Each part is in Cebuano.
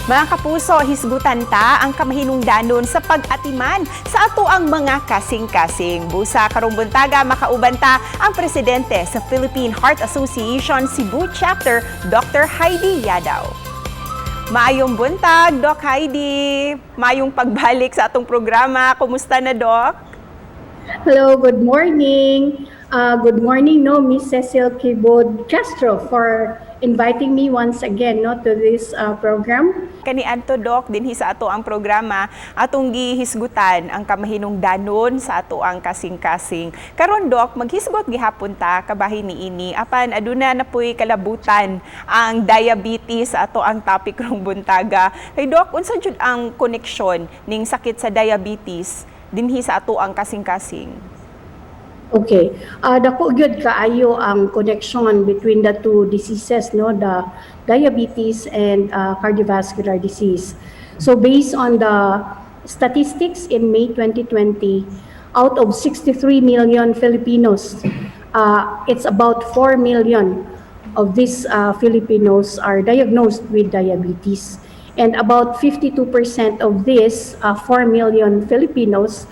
Mga kapuso, hisgutan ta ang kamahinungdanon sa pag-atiman sa atoang mga kasing-kasing. Busa karong buntaga, makauban ta ang presidente sa Philippine Heart Association Cebu Chapter, Dr. Heidi Yadao. Maayong buntag, Doc Heidi. Maayong pagbalik sa atong programa. Kumusta na, Doc? Hello, good morning. Good morning, no, Miss Cecil Kibod Castro, for inviting me once again, no, to this program. Kaniadto, Doc, dinhi sa atoang programa, atong gihisgutan ang kamahinungdanon sa atoang kasing-kasing. Karon, Doc, maghisgot gihapon ta kabahin niini, apan aduna na puy kalabutan ang diabetes sa atoang topic rong buntaga. Kay Doc, unsa jud ang koneksyon ning sakit sa diabetes dinhi sa atoang kasing-kasing? Okay. Dako gyud kaayo ang connection between the two diseases, no, the diabetes and cardiovascular disease. So based on the statistics in May 2020, out of 63 million Filipinos, it's about 4 million of these Filipinos are diagnosed with diabetes. And about 52% of these 4 million Filipinos,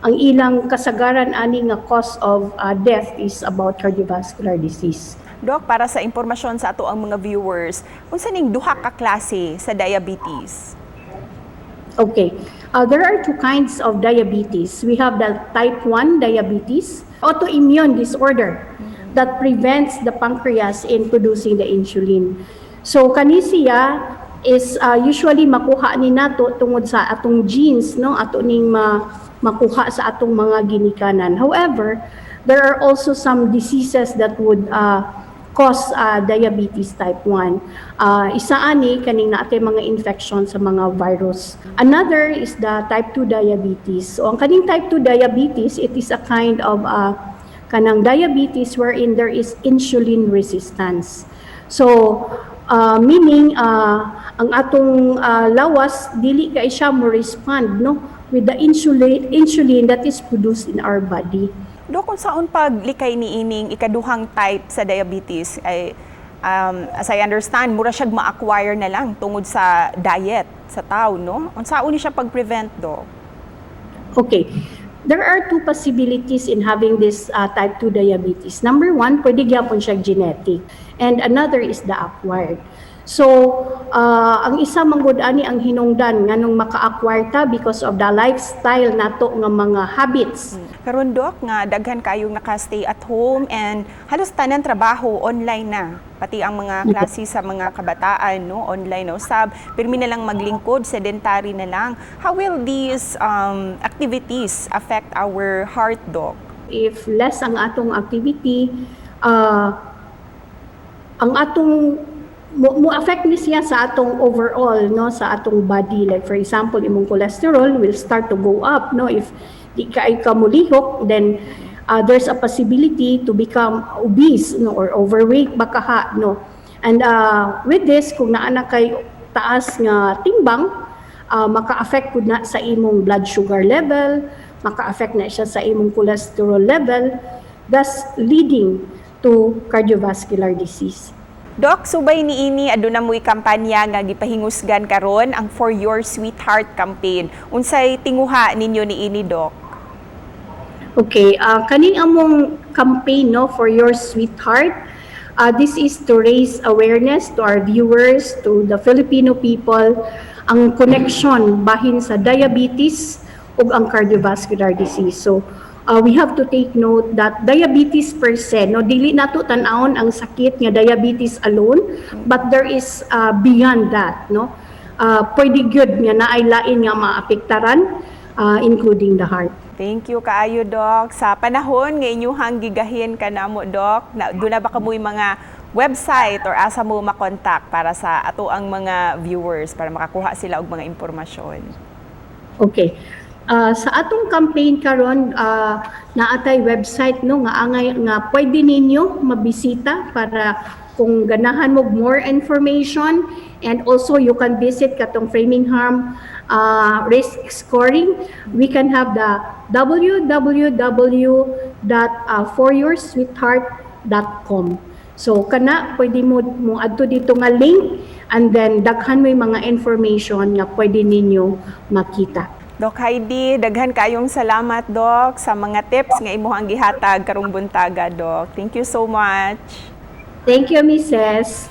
ang ilang kasagaran ani nga cause of death is about cardiovascular disease. Doc, para sa impormasyon sa atoang mga viewers, unsa ning duha ka klase sa diabetes? Okay. There are two kinds of diabetes. We have the type 1 diabetes, autoimmune disorder that prevents the pancreas in producing the insulin. So kani siya is usually makuha ni nato tungod sa atong genes, no, ato ning makuha sa atong mga ginikanan. However, there are also some diseases that would cause diabetes type 1. Isa ani, kaning naa tay mga infection sa mga virus. Another is the type 2 diabetes. So ang kaning type 2 diabetes, it is a kind of kanang diabetes wherein there is insulin resistance. So meaning ang atong lawas dili kay siya mo respond, no, with the insulin that is produced in our body. Doc, unsaon paglikay ni ining ikaduhang type sa diabetes ay as I understand, mura siyag ma-acquire na lang tungod sa diet sa tao, no? Unsaon ni siya pag-prevent, Doc? Okay. There are two possibilities in having this type 2 diabetes. Number one, pwede gyapon siya genetic. And another is the acquired. So, ang isa manggod ani ang hinungdan nganong maka-acquire ta because of the lifestyle nato nga mga habits. Karon, Doc, nga daghan kayong naka-stay at home and halos tanan trabaho online na. Pati ang mga klase sa mga kabataan, no, online na usab. Pirmi na lang maglingkod, sedentary na lang. How will these activities affect our heart, Doc? If less ang atong activity, ang atong mo affect ni siya sa atong overall, no, sa atong body. Like for example, imong cholesterol will start to go up, no? If di ka ay kamulihok, then there's a possibility to become obese, no, or overweight baka ha, no? And with this, kung naa na kay taas nga timbang, maka-affect pud na sa imong blood sugar level, maka-affect na siya sa imong cholesterol level, thus leading to cardiovascular disease. Doc, subay niini, aduna mo'y kampanya nga gipahingusgan karon, ang For Your Sweetheart campaign. Unsay tinguha ninyo niini, Doc? Okay, kaning among campaign, no, For Your Sweetheart, this is to raise awareness to our viewers, to the Filipino people, ang connection bahin sa diabetes ug ang cardiovascular disease. So, we have to take note that diabetes per se, no, dili nato tan-awon ang sakit nga diabetes alone, but there is beyond that, no. Pwede gyud nga naay lain nga maapektaran, including the heart. Thank you kaayo, Doc, sa panahon nga inyuhang gigahin kanamo, Doc. Na, duna ba kamoy mga website or asa mo makontak para sa atoang mga viewers para makakuha sila og mga impormasyon? Okay. Sa atong campaign karon, naa tay website, no, nga angay nga pwede ninyo mabisita para kung ganahan mo more information, and also you can visit katong Framingham risk scoring. We can have the www.foryoursweetheart.com. So kana, pwede mo mo adto dito nga link and then daghan mo yung mga information nga pwede ninyo makita. Doc Heidi, daghan kayong salamat, Doc, sa mga tips nga imuhang gihatag karong buntaga, Doc. Thank you so much. Thank you, Mrs.